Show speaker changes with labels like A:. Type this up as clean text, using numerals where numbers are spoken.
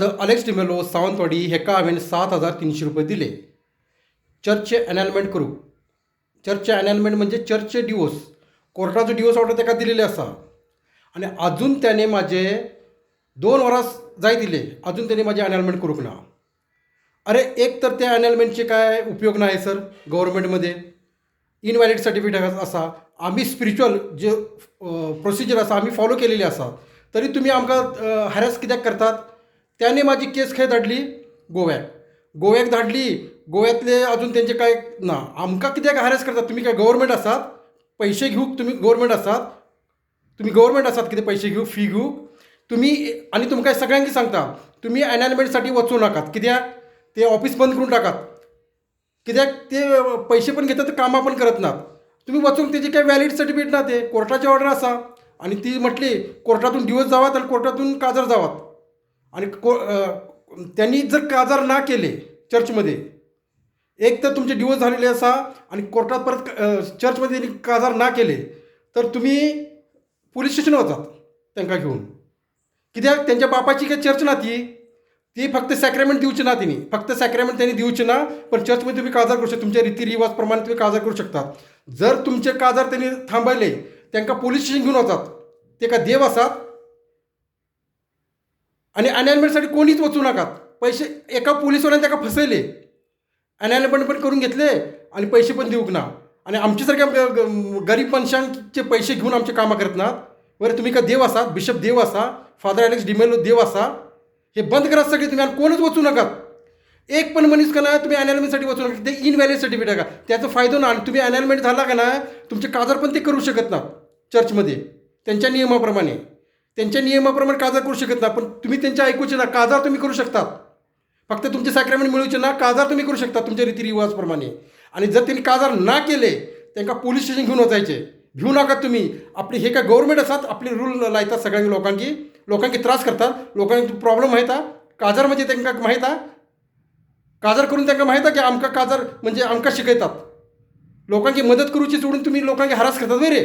A: Alex D'Mello, Sawantwadi, हेका हांवें 7300 रुपया दिले चर्चचे एनलमेंट करूंक. चर्चचे एनलमेंट म्हणजे चर्चचे डिवोर्स. कोर्टाचो डिवोर्स ऑर्डर ताका दिलेली आसा आनी आजून ताणें म्हाजें 2 वरां जायत येयलीं, आजून ताणें म्हाजें एनलमेंट करूंक ना. अरे, एक तर त्या एनलमेंटचे काय उपयोग ना सर. गव्हर्मेंटमध्ये इनवॅलीड सर्टिफिकेट आसा. आमी स्पिरिच्युअल जे प्रोसिजर आसा, आमी फॉलो केलेली आसा, तरी तुमी आमकां हॅरस कित्याक करतात? त्याने म्हाजी केस खंय धाडली? गोव्याक. गोव्याक धाडली. गोव्यांतले अजून तेंचे काय ना. आमकां कित्याक हॅरस करतात? तुमी काय गव्हर्मेंट आसात पयशे घेवंक? तुमी गव्हर्मेंट आसात? तुमी गव्हर्मेंट आसात कितें पयशे घेवंक, फी घेवंक तुमी? आनी तुमकां सगळ्यांक सांगता, तुमी एनलमेंटसाठी वचूं नाकात. कित्याक? ते ऑफिस बंद करून टाकात. कित्याक? ते पयशे पण घेतात, कामां पण करत नात. तुमी वचूंक तेजी काय व्हॅलीड सर्टिफिकेट ना. ते कोर्टाची ऑर्डर आसा आनी ती म्हटली, कोर्टातून डिवोर्स जावात आनी कोर्टातून काजार जावात. आणि त्यांनी जर काजार ना केले चर्चमध्ये, एक तर तुमचे डिवोर्स झालेले आसा आणि कोर्टात परत चर्चमध्ये त्यांनी काजार ना केले तर तुम्ही पोलीस स्टेशन वचात तांकां घेवन. कित्याक? तेंच्या बापाची काय चर्च ना ती. ती फक्त सॅक्रेमेंट दिवची ना तिने, फक्त सॅक्रेमेंट त्यांनी दिवचे ना, पण चर्चमध्ये तुम्ही काजार करू शकता. तुमच्या रीतिरिवाज प्रमाणे तुम्ही काजार करू शकता. जर तुमचे काजार त्यांनी थांबयले, तांकां पोलीस स्टेशन घेवन वचात. ते काय देव आसात? आणि अनॅलमेंटसाठी कोणीच वचूं नाकात. पैसे एका पोलीसवाल्यान ताका फसयले, अनॅलमेंट पण करून घेतले आणि पैसे पण दिवंक ना आणि आमच्या सारख्या गरीब मनशांचे पैसे घेऊन आमचे कामां करत नात. बरं, तुम्ही का देव आसात? बिशप देव आसा? फादर एलेक्स डिमेलो देव आसा? हे बंद करात सगळे तुम्ही आणि कोणच वचूं नाकात. एक पण मनीस का ना तुम्ही अनॅलमेंटसाठी वचू नका. ते इनव्हॅलिड सर्टिफिकेट आहे का, त्याचा फायदा ना. आणि तुम्ही अनॅलमेंट झाला का ना, तुमचे काजार पण ते करू शकत ना चर्चमध्ये. त्यांच्या नियमाप्रमाणे, त्यांच्या नियमाप्रमाणे काजार करू शकत ना. पण तुम्ही त्यांच्या ऐकूचे ना. काजार तुम्ही करू शकतात, फक्त तुमचे सॅक्रेमेंट मिळवचे ना. काजार तुम्ही करू शकता तुमच्या रीतिरिवाजप्रमाणे. आणि जर त्यांनी काजार ना केले, तांकां पोलीस स्टेशन घेऊन वचायचे. भिवू नाकात तुम्ही. आपले हे काय गव्हर्मेंट आसात? आपले रूल लायतात सगळ्या लोकांकी, लोकांकी त्रास करतात. लोकांक प्रॉब्लम माहीत आहा. काजार म्हणजे तांकां माहीत आहा. काजार करून तांकां माहीत आहा की आमकां काजार म्हणजे आमकां शिकयतात. लोकांची मदत करूची सोडून तुम्ही लोकांकी हरास करतात न्हय रे.